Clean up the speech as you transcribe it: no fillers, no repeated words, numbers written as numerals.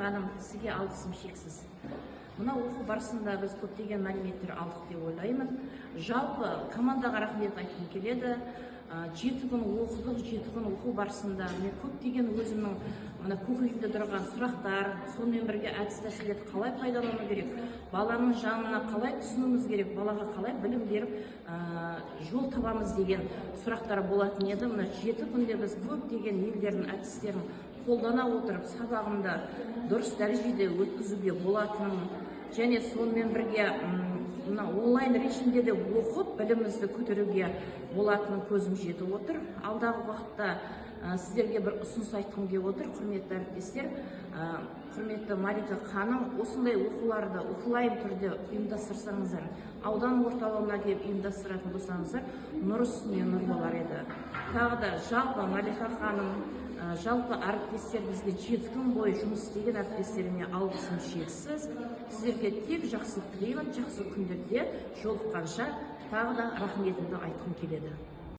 Ханым, сізге алғысым шексіз. Мына оқу барысында біз көптеген мәліметтер алдық деп ойлаймын. Жалпы командаға рахмет айтқым келеді. 7 күн оқыдық, 7 күн оқу барысында мен көптеген өзімнің мына көкейімде тұрған сұрақтар, сонымен бірге әдіс тәсілдерді қалай пайдалану керек, баланың жанына қалай түсінуіміз керек, балаға қалай білім беріп, жол табамыз деген сұрақтар болатын еді. Мына 7 күнде біз көптеген елдердің әдістерін қолдана отырып, сабағымды дұрыс дәрежеде өткізуге болатынын және сонымен бірге мына онлайн режимде де оқып, білімімізді көтеруге болатынын көзім жетіп отыр. Алдағы уақытта сіздерге бір ұсыныс айтқым келіп отыр, құрметті әріптестер, құрметті Малика ханым, осындай оқуларды офлайн түрде ұйымдастырсаңыздар, аудан орталығына келіп ұйымдастыратын болсаңыздар, нұр үстіне нұр болар еді. Тағы да жалпы Малика ханым, жалпы әріптестер, бізге 7 күн бойы жұмыс істеген әріптестеріме алғысым шексіз. Сіздерге тек жақсылық тілеймін. Жақсы күндерде жолыққанша, тағы да рахметімді айтқым келеді.